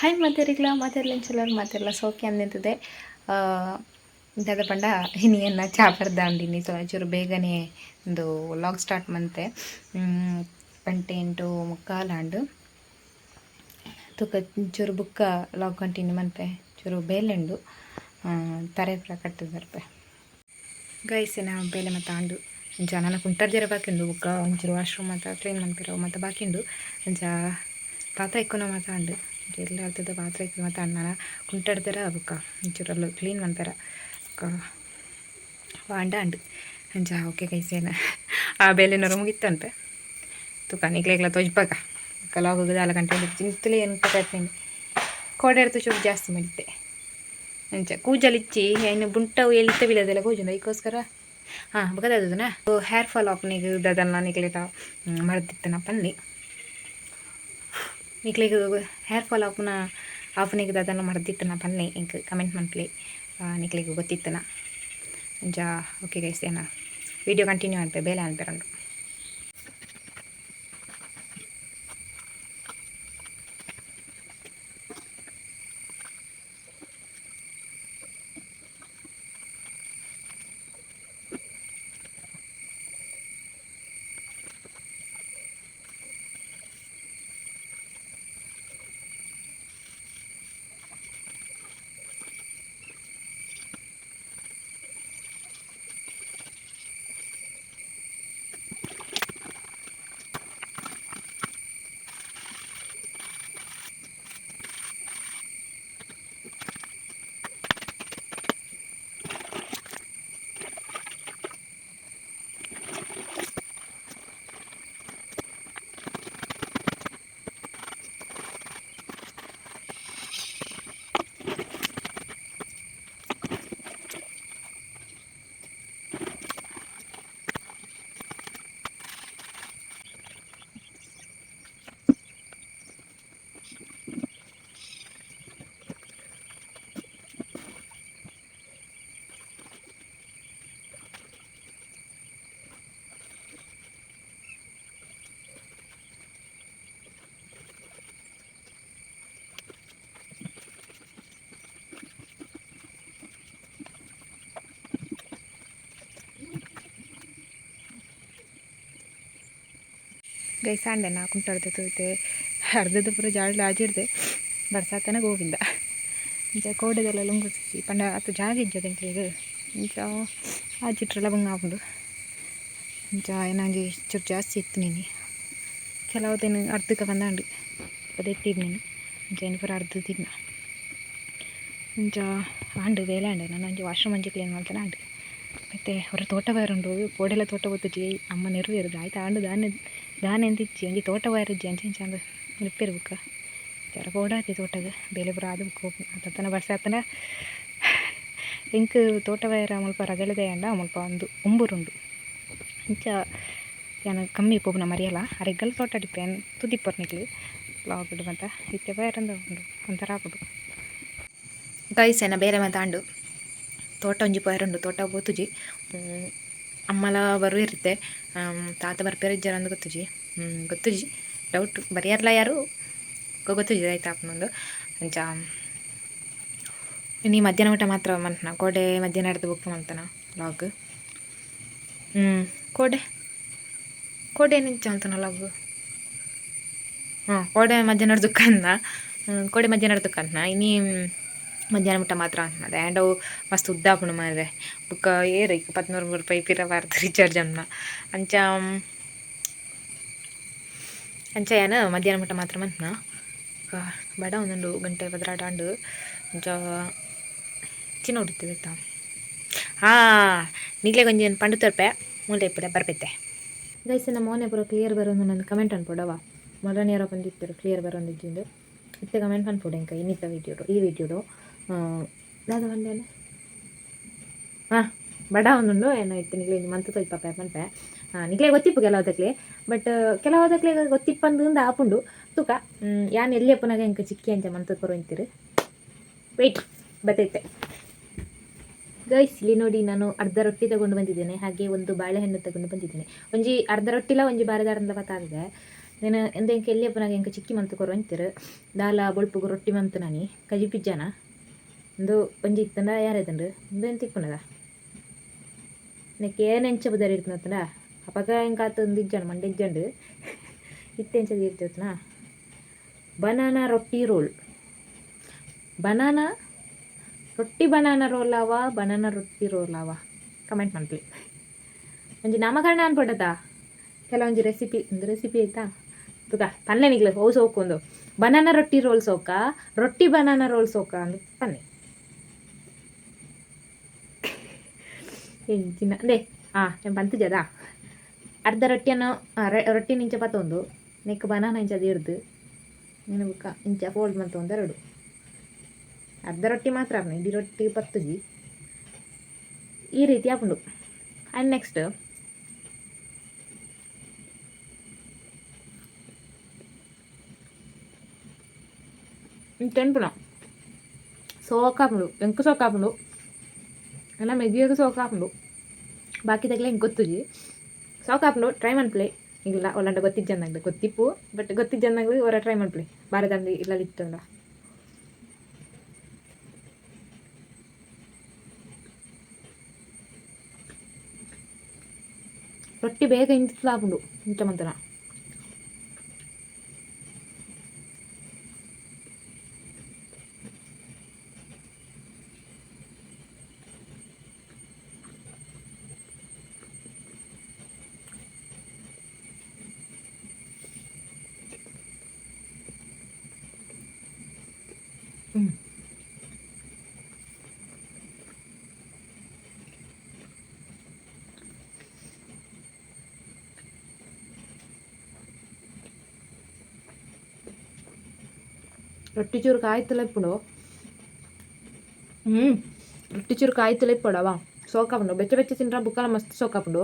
Hi ಮಾತೆರಿಗ್ಲ ಮಾತೆರ್ಲ ಮಾತೆರ್ಲ ಸೋಕೆ ಅಂದಿರ್ತದೆ. ದಾದ ಪಂಡ ಇನಿ ಎನ್ನ ಚಾ ಪರ್ದಾಂಡಿನಿ. ಸೊ ಒಂಚೂರು ಬೇಗನೆ ಒಂದು ವ್ಲಾಗ್ ಸ್ಟಾರ್ಟ್ ಮಂತೆ. ಗಂಟೆ 8:45 ಆಂಡ್. ತುಕ ಒಂಚೂರು ಬುಕ್ಕ ವ್ಲಾಗ್ ಕಂಟಿನ್ಯೂ ಮನ್ಪೆ. ಚೂರು ಬೇಲೆ ಉಂಡು, ತರೆ ಪೂರ ಕಟ್ಟುದು ಬರ್ಪೆ. ಗೈಸ್, ನಾ ಬೇಲೆ ಮತ್ತು ಆಂಡು. ಅಂಚ ನನ್ನ ಕುಂಟರ್ ಜರ ಬಾಕಿ ಉಂಡು. ಬುಕ್ಕ ಒಂಚೂರು ವಾಶ್ರೂಮ್ ಮಾತ ಕ್ಲೀನ್ ಮನ್ಪೆರ ಮತ್ತು ಬಾಕಿ ಉಂಡು. ಅಂಚ ಪಾತ್ರ ಇಕ್ಕುನ ಮಾತ ಆಂಡು. ಎಲ್ಲ ಅರ್ಥದ ಪಾತ್ರೆ ಇಕ್ಕು ಮಾತ ಆಂಡ್. ನನ ಕುಂಟಡ್ದರ ಬುಕ್ಕ ಒಂಚೂರು ಅಲ್ಲ ಕ್ಲೀನ್ ಮನ್ಪೆರ ಬುಕ್ಕ ವಾಂಡ ಆಂಡ್. ಅಂಚ ಓಕೆ ಗೈಸ್, ಏನ ಆ ಬೇಲೆನೊರ ಮುಗಿತ್ತನ್ಪೆ. ತುಕ ನಿಕ್ಲೆಗ್ಲ ತೋಜ್ಪಾಗ ಕಲಾಗ ದಾಲ ಗಂಟೆ ಚಿಂತಲೇ ಎಂತ ಕಟ್ತೀನಿ. ಕೋಡೆಡ್ತು ಚೂರು ಜಾಸ್ತಿ ಮಾಡಿದ್ದೆ. ಅಂಚ ಕೂಜಲಿಚ್ಚಿ ಏನು ಬುಂಟವು ಎಳಿತ ಬೀಳದೆಲ್ಲ ಕೂಜುಂಡು ಐಕೋಸ್ಕರ. ಹಾಂ, ಬೊಕದನ ಹೇರ್ ಫಾಲ್ ಆಪನಿಗೆ ದದನ್ನ ನಿಕ್ಲೆಟ ಮರ್ದಿತ್ತನ ಪನ್ಲಿ. ನಿಕ್ಲೆಗ್ ಹೇರ್ ಫಾಲ್ ಆಪುನ ಆಪನಿಗೆ ದಾದನ ಮರ್ದಿತ್ತನ ಪನ್ಲೆ. ಎಂಕ್ ಕಮೆಂಟ್ ಮನ್ಪುಲೆ ನಿಕ್ಲೆಗ್ ಗೊತ್ತಿತ್ತನ. ಅಂಚ ಓಕೆ ಗೈಸ್, ಏನ ವಿಡಿಯೋ ಕಂಟಿನ್ಯೂ ಅನ್ಪೆ, ಬೇಲೆ ಅನ್ಪೆರುಂಡು. ಗೈಸ್, ಆಂಡೆ ನಾ ಕುಂಟಾಡ್ದೆ ತೂತೆ ಅರ್ಧದ ಪೂರ ಜಾಡ್ಲ ಆಜಿಡ್ದೆ ಬರ್ಸಾತನ ಗೋವಿಂದ. ಇಂಚ ಕೋಡೆದೆಲ್ಲ ಲುಂಗುಸಿ ಪಂಡ ಅತ್ತು ಜಾಗ ಇಜ್ಜದ ಎಂಕ್ಲೆಗ್. ಇಂಚ ಆಜಿಟ್ರೆಲ್ಲ ಬಂಗ ಆಪುಂಡು. ಇಂಚ ಏನಾಂಜಿ ಚೂರು ಜಾಸ್ತಿ ಇತ್ತು ನೀನಿ. ಕೆಲವುದೇನು ಅರ್ಧಕ್ಕೆ ಬಂದಾಂಡು ಎತ್ತಿದ್ ನೀನು. ಇಂಚ ಏನು ಪೂರ ಅರ್ಧ ತಿನ್ನ. ಇಂಚ ಆಂಡು ಬೇಲೆ ಆಂಡು. ನಾನು ಒಂಜಿ ವಾಶ್ರೂಮ್ ಒಂಜಿ ಕ್ಲೀನ್ ಮಲ್ತನ ಆಂಡು. ಮತ್ತು ಅವರ ತೋಟ ಬೈರುಂಡು. ಕೋಡೆಲ ತೋಟ ಗೊತ್ತುಜಿ. ಅಮ್ಮ ನೆರವೇರುದು ಆಯ್ತು ಆಂಡು. ದಾನೆ ದಾನೆ ಅಂತ ಇಚ್ಚಿ ಒಂಜಿ ತೋಟ ಬೈರುಜ್ಜಿ. ಅಂಚ ಇಂಚ ಅಂದ್ ರಿಪೇರ್ ಬುಕ್ಕ ಜರ ಕೋಡಾತಿ ತೋಟದ ಬೇಲೆ ಪೂರ ಆದ್ ಬುಕ್ಕ ಆತನ ಬರ್ಸ ಆತನ. ಎಂಕ್ ತೋಟ ಬೈರ ಮುಲ್ಪ ರಗಳೆದೆ ಅಂಡ ಮುಲ್ಪ ಒಂದು ಉಂಬುರುಂಡು. ಇಂಚ ಯಾನ್ ಕಮ್ಮಿ ಪೋಪುನ ಮರಿಯಲ ಅರೆಗಲ್ ತೋಟ ಡಿಪ್ಪೆ ತುದಿಪ್ಪರ್ ನಿಕ್ಲು ವ್ಲಾಗ್ ಮಾತ. ಇತ್ತೆ ಬೈರಂದ ಉಂಡು ಒಂಥರ ಆಪುಂಡು. ಗೈಸ್, ಏನ ಬೇರೆ ಮಾತ ಆಂಡು. ತೋಟ ಒಂಜಿ ಪೋಯರುಂಡು. ತೋಟ ಪೋತುಜಿ. ಅಮ್ಮಲ ಬರುವಿರುತ್ತೆ, ತಾತ ಬರ್ಪೇರು ಇಜ್ಜಾರ ಅಂದ್ ಗೊತ್ತುಜಿ. ಗೊತ್ತುಜಿ, ಡೌಟ್. ಬರಿಯರ್ಲ ಯಾರು ಗೊತ್ತುಜಿ. ಆಯ್ತು ಆಪುನೊಂದು. ಅಂಚ ಇನಿ ಮಧ್ಯಾಹ್ನ ಊಟ ಮಾತ್ರ ಮನ್ಪುನ. ಕೋಡೆ ಮಧ್ಯಾಹ್ನ ಅರ್ಧ ಬುಕ್ ಮಂತನ ವ್ಲಾಗ್. ಕೋಡೆ ಕೋಡೆ ನಿಂಚ ಅಂತನ ವ್ಲಾಗ್. ಹಾಂ, ಕೋಡೆ ಮಧ್ಯಾಹ್ನ ದುಃಖ ಕೋಡೆ ಮಧ್ಯಾಹ್ನ ದುಃಖ. ಇನಿ ಮಧ್ಯಾಹ್ನ ಊಟ ಮಾತ್ರ ಅದೇ. ಆ್ಯಂಡ್ ಅವು ಮಸ್ತ್ ಉದ್ದ ಆಪುಂಡು ಮಾರ್ರೆ. ಬುಕ್ಕ ಏರ್ ಈಗ 13 ರೂಪಾಯಿ ಪಿರ ಬಾರ್ದು ರೀಚಾರ್ಜ್ ಅನ್ನ. ಅಂಚ ಅಂಚ ಯಾನ್ ಮಧ್ಯಾಹ್ನ ಮುಟ್ಟ ಮಾತ್ರ ಮನ್ಪುನ. ಬಡ ಒಂದೊಂದು ಗಂಟೆ 12 ಆಂಡ್. ಅಂಚ ಚಿನ್ನ ಉಡುತ್ತಿದೆ. ಹಾಂ, ನಿಕ್ಲೆಗ್ ಒಂಜಿ ಪಂಡು ತೋರ್ಪೆ. ಮೂಲೆ ಇಪ್ಪುಲೆ ಬರ್ಪೆತ್ತೆ. ಗೈಸ್, ನಮ್ಮ ಮೋನೆ ಪೂರ ಕ್ಲಿಯರ್ ಬರೋದು ನನ್ನ ಕಮೆಂಟ್ ಅನ್ಪೊಡವ. ಮೊದಲನೇ ಯಾರೋ ಬಂದಿತ್ತರು ಕ್ಲಿಯರ್ ಬರೋಂದಿಜ್ಜಿಂದು. ಇತ್ತೆ ಕಮೆಂಟ್ ಪನ್ಪೊಡು ಎಂಕ ಇನ್ನಿತ್ತ ವೀಡಿಯೋಡು ಈ ವೀಡಿಯೋಡು ದಾದ ಪಂಡೇನೆ. ಹಾಂ, ಬಡ ಒಂದುಂಡು. ಏನೋ ಇತ್ತು ನಿಕ್ಲೆ ಮಂತ್ ತೋಜ್ಪ ಪನ್ಪೆ. ನಿಕ್ಲೆ ಗೊತ್ತಿಪ್ಪು ಕೆಲವುದಕ್ಲೆ, ಬಟ್ ಕೆಲವುದಕ್ಲೆ ಗೊತ್ತಿಪ್ಪಂದು ಆಪುಂಡು. ತುಕ ಯಾನ್ ಎಲ್ಲಿ ಅಪ್ಪನಾಗ ಎಂಕ ಚಿಕ್ಕಿ ಅಂಚ ಮಂತ್ ಕೊರು. ವೆಯ್ಟ್, ಬತ್ತೈತೆ. ಗೈಸ್, ಇಲ್ಲಿ ನೋಡಿ, ನಾನು ಅರ್ಧ ರೊಟ್ಟಿ ತಗೊಂಡು ಬಂದಿದ್ದೇನೆ. ಹಾಗೆ ಒಂದು ಬಾಳೆಹಣ್ಣು ತಗೊಂಡು ಬಂದಿದ್ದೇನೆ. ಒಂಜಿ ಅರ್ಧ ರೊಟ್ಟಿಲ ಒಂಜಿ ಬಾರೆದಾರಂದ ಪತ್ತಾಗಿದೆ. నేను ಎಂದ ಎಂಕ ಎಲ್ಲಿಯಪ್ಪನಾಗ ಎಂಕ ಚಿಕ್ಕಿ ಮಂತ್ ಕೊರು ಅಂತೀರು ದಾಲ ಬೊಳ್ಪುಗು ರೊಟ್ಟಿ ಮಂತ್ ನಾನಿ ಕಜಿ ಪಿಜ್ಜಾನ ಇಂದು ಒಂಜಿ ಇತ್ತಂಡ ಯಾರೈತಂಡು ಇಂದು ಎಂತ ಇಪ್ಪುನದ ನೆಕ್ ಏನ್ ಎಂಚ ಬುದಾರಿ ಇರ್ತನತ್ತಂಡ ಅಪಗ ಎಂಕ ಆತ ಒಂದು ಇಜ್ಜಾಂಡು ಮಂಡೆ ಇಜ್ಜಂಡು ಇತ್ತೆ ಎಂಚ ಇರ್ತನ ಬನಾನಾ ರೊಟ್ಟಿ ರೋಲ್. ಬನಾನಾ ರೊಟ್ಟಿ ಬನಾನಾ ರೋಲ್ ಆವ ಬನಾನಾ ರೊಟ್ಟಿ ರೋಲ್ ಆವ ಕಮೆಂಟ್ ಮನ್ಪುಲೆ. ಒಂಜಿ ನಾಮಕರಣ ಅನ್ಪೊಡತಾ ಕೆಲವೊಂಜಿ ರೆಸಿಪಿ ಒಂದು ರೆಸಿಪಿ ಆಯ್ತಾ ತುಕ ಪನ್ನೆ ನಿಗ್ಲೆ ಅವು ಸೋಕು ಒಂದು ಬನಾನಾ ರೊಟ್ಟಿ ರೋಲ್ ಸೋಕ ರೊಟ್ಟಿ ಬನಾನಾ ರೋಲ್ ಸೋಕ ಅಂದ್ ಪನ್ನೆ ಎಂಚಿನ ಅಂದೆ ಆ ಎಂಪಂತ ಪಂತುಜದ ಅರ್ಧ ರೊಟ್ಟಿಯನ್ನು ರೊಟ್ಟಿನ ಇಂಚ ಪತ್ತೊಂದು ನೆಕ್ ಬನಾನ ಇಂಚ ದೀಡ್ದು ನೆನ ಬುಕ್ಕ ಇಂಚ ಫೋಲ್ಡ್ ಮಂತೊಂದು ಎರಡು ಅರ್ಧ ರೊಟ್ಟಿ ಮಾತ್ರ ಆಪುಂಡು ಇಡೀ ರೊಟ್ಟಿ ಪತ್ತುಜಿ ಈ ರೀತಿ ಆಪುಂಡು. ಆ್ಯಂಡ್ ನೆಕ್ಸ್ಟ್ ತಿನ್ಪುಣ ಸೋಕಾಪುಂಡು ಎಂಕ್ ಸೋಕಾಪುಂಡು ಎಲ್ಲ ಮೆಗ್ಗಿಗೆ ಸೋಕಾಪುಂಡು ಬಾಕಿ ತಗಲೆ ಎಂಕ್ ಗೊತ್ತುಜಿ ಸೋಕಾಪುಂಡು ಟ್ರೈ ಮನ್ಪುಲೆ ಇಲ್ಲ ಒಳ್ಳಂಡ ಗೊತ್ತಿಜ್ಜಂದಂಗ್ಲೆ ಗೊತ್ತಿಪ್ಪು ಬಟ್ ಗೊತ್ತಿಜ್ಜಂದಂಗ್ಲೆ ಒರ ಟ್ರೈ ಮನ್ಪುಲೆ ಬಾರದಂದು ಇಲ್ಲ ಇತ್ತಂಡ. ರೊಟ್ಟಿ ಬೇಗ ಇಂಚ ಇಂಚ ಮಂತನ. ರೊಟ್ಟಿ ಚೂರು ಕಾಯ್ತಲ ಇಪ್ಪುಂಡು. ರೊಟ್ಟಿ ಚೂರು ಕಾಯ್ತಲ ಇಪ್ಪಡವಾ ಸೋಕಾಪುಂಡು ಬೆಚ್ಚ ಬೆಚ್ಚ ತಿಂದ್ರ ಬುಕ್ಕಲ ಮಸ್ತ್ ಸೋಕಾಪುಂಡು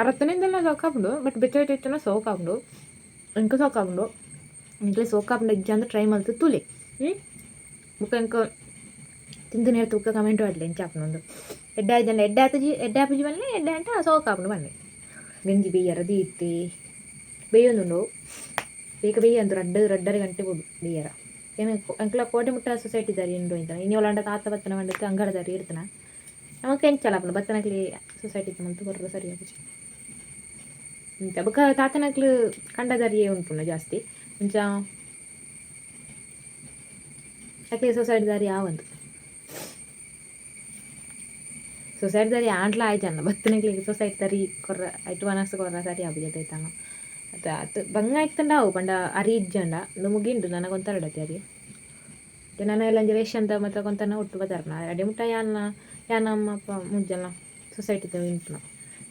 ಅರತ್ತನಿಂದೆಲ್ಲ ಸೋಕಾಪುಂಡು ಬಟ್ ಬೆಚ್ಚ ಬೆಚ್ಚ ಇತ್ತನ ಸೋಕಾಪುಂಡು ಎಂಕ ಸೋಕಾಪುಂಡು ಎಂಕ್ಲೆ ಸೋಕಾಪುಂಡು ಇಜ್ಜಂದು ಟ್ರೈ ಮಲ್ತು ತೂಲೆ. ಬುಕ್ಕ ಎಂಕ ತಿಂದು ನೇರ ತೂಕ ಕಮೆಂಟ್ ಆಡ್ಲೆ ಎಂಚ ಆಪುಂಡು ಎಡ್ಡೆ ಆಯ್ತಂಡ ಎಡ್ಡೆ ಆತಜಿ ಎಡ್ಡೆ ಆಪುಜಿ ಬನ್ನಿ ಎಡ್ಡೆ ಅಂಟ ಸೋಕಾಪುಂಡು ಬನ್ನಿ. ಗಂಜಿ ಬೇಯ್ಯರ ದೀತಿ ಬೇಯೊಂದುಂಡು ಬೇಗ ಬೇಯ ಅಂತು ರಡ್ಡು ರಡ್ಡರೆ ಗಂಟೆ ಬೋಡು ಬೇಯ್ಯರ ಏನು ಎಂಕ್ಲ ಕೋಟೆ ಮುಟ್ಟ ಸೊಸೈಟಿ ದಾರಿ ಉಂಡು ಇಂತ ಇನಿ ಒಲಾಂಡ ತಾತ ಬತ್ತನ ಬಂಡತ್ತು ಅಂಗಡ ದಾರಿ ಇರ್ತನ ನಮಕ್ ಎಂಚಲ ಆಪುಂಡು ಬತ್ತನಕ್ಲಿ ಸೊಸೈಟಿ ಮಂತು ಕೊರ್ರ ಸರಿ ಆಪುಜಿ ಇಂಚ ಬೊಕ ತಾತನಕ್ಲು ಕಂಡ ದಾರಿಯೇ ಉಂಪುಂಡು ಜಾಸ್ತಿ ಅಂಚ ಅಕ್ಲೆ ಸೊಸೈಟಿ ದಾರಿ ಆವಂದು ಸೊಸೈಟಿ ದಾರಿ ಆಂಟ್ಲ ಆಯ್ಜಾನ ಬತ್ತನಕ್ಲಿಗೆ ಸೊಸೈಟಿ ದಾರಿ ಕೊರ್ರ ಐಟ್ ವನಸ್ ಕೊರ್ರ ಸರಿ ಆಪುಜಿ ಐತಾನ ಅತ್ತ ಅತ್ ಬಂಗ ಇತ್ತಂಡ ಅವು ಪಂಡ ಅರಿ ಇಜ್ಜಂಡ ಉಂದು ಮುಗಿಂಡು ನನಗೊಂತರಡತಿ ಅರಿ ನನ ಎಲ್ಲ ಒಂಜಿ ರೇಷನ್ the ಮಾತ ಕೊಂತನ ಒಟ್ಟು ಬತ್ತಾರನ ಅಡೆ ಮುಟ್ಟ ಯಾನ ಯಾನ ಅಮ್ಮ ಅಪ್ಪ ಮುಜ್ಜನ ಸೊಸೈಟಿ ಉಂಟುನ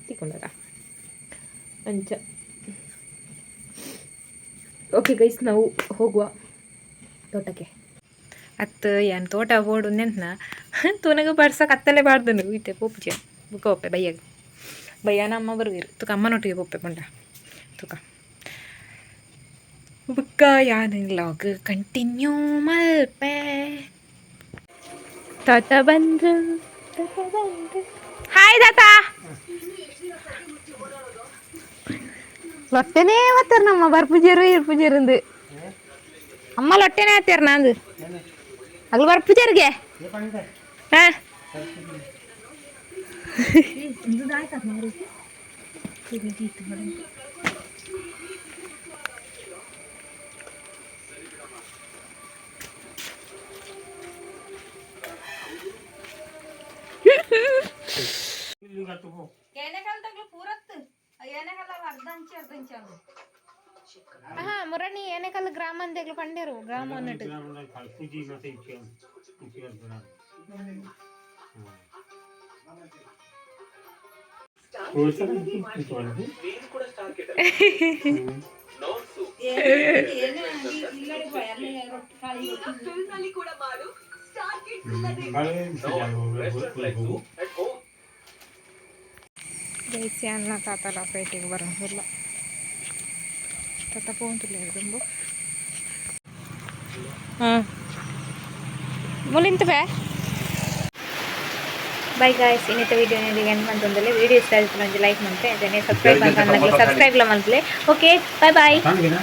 ತಿಕ್ಕೊಂಡರ ಅಂಚ. ಓಕೆ ಗೈಸ್, ನಾವು ಹೋಗುವ ತೋಟಕ್ಕೆ. ಅತ್ತು ಯಾನ್ ತೋಟ ಬೋಡು ನೆಂತ್ನ ತೂನಗ ಬರ್ಸ ಕತ್ತಲೆ ಬಾರ್ದುಂಡು ಇತ್ತೆ ಪೋಪುಜೆ ಬುಕ್ಕ ಒಪ್ಪೆ ಬಯ್ಯಾಗ ಬಯ್ಯಾನ ಅಮ್ಮ ಬರುವೀರು ತುಕ ಅಮ್ಮನೊಟ್ಟಿಗೆ ಪೋಪೆ ಪಂಡ ತುಕ ಬುಕ್ಕ ಯಾನ್ ವ್ಲಾಗ್ ಕಂಟಿನ್ಯೂ ಮಲ್ಪೆ. ತಾತ ಬಂದ್ರು ತಾತ ಬಂದ್ರು ಹಾಯ್ ತಾತ. ಲೊಟ್ಟೆನೇ ಬತ್ತಾರ ನಮ್ಮ ಬರ್ಪುಜರು ಇರ್ಪುಜರು ಅಮ್ಮ ಲೊಟ್ಟೆನೇ ಹತ್ತಾರ ನಂದು ಅಗ್ಲು ಬರ್ಪುಜರ್ಗೆ ಹಾಂ. ಮುರಣಿ ಏನೇಕಲ್ ಗ್ರಾಮ ಅಂದೇಗ್ಲು ಪಂಡೇರು ಗ್ರಾಮ ಅನ್ನಟ್ಟು. ಗೈಸ್, ಅನ್ನ ತಾತಲ ಪೇಟೆಗೆ ಬರೋದಿಲ್ಲ ತಾತ ಪೋಂತುಲ್ಲ ದುಂಬು. ಹಾಂ ಮುಲಿಂತವೆ. Bye guys. ಇನ್ನಿತ ವಿಡಿಯೋ ಎಂಡ್ ಮಂತೊಂದುಲ್ಲೆ. ವಿಡಿಯೋ ಇಷ್ಟ ಆಯ್ತು ಒಂಜಿ ಲೈಕ್ ಮಲ್ತೆ, ಅಂಚನೆ ಸಬ್ಸ್ಕ್ರೈಬ್ ಮಲ್ತಂದೆ ಸಬ್ಸ್ಕ್ರೈಬ್ ಮಲ್ಪಲೆ. Okay, bye bye. ತಾಂಗಿನ.